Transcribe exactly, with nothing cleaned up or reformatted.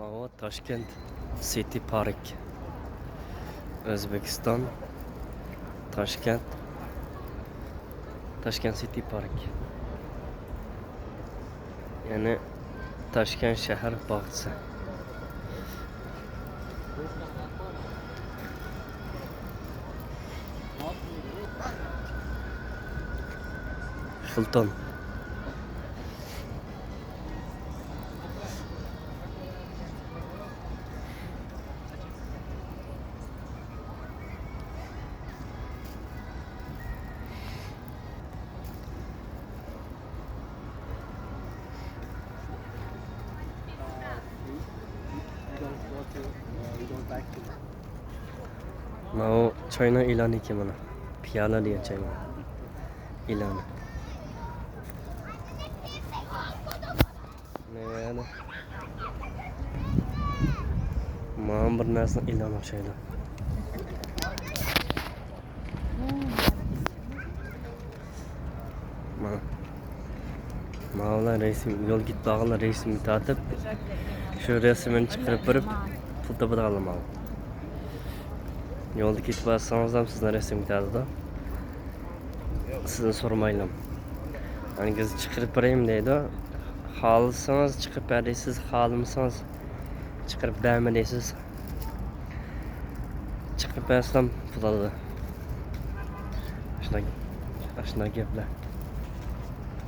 ماۋۇ تاشكەنت سىتى پارك. ئۆزبېكىستان، تاشكەنت، تاشكەنت سىتى پارك. يەنى تاشكەنت شەھەر باغچىسى. خىلتون. ماۋۇ چاينىڭ ئېلانى ئىكەن مانا. پىيالە دېگەن چاينىڭ ئېلانى. مانا. مانا بىر نەرسىنىڭ ئېلانى ئوخشايدۇ. مانا. ماۋۇلار رەسىم، يولدا كېتىپ بارغانلار رەسىمگە تارتىپ، شۇ رەسىمنى چىقىرىپ بېرىپ، پۇل تاپىدىغانلار ماۋۇ. يولدا كېتىپ بارسىڭىز ھەم سىزنى رەسىمگە تارتىدۇ. سىزدىن سورىمايلا. ھەرگىز چىقىرىپ بېرەيمۇ دەيدۇ. خالىسىڭىز چىقىرىپ بەر دەيسىز، خالىمىسىڭىز چىقىرىپ بەرمە دەيسىز. چىقىرىپ بەرسىلەم پۇل ئالىدۇ. ئاشۇنداق، ئاشۇنداق گەپلەر.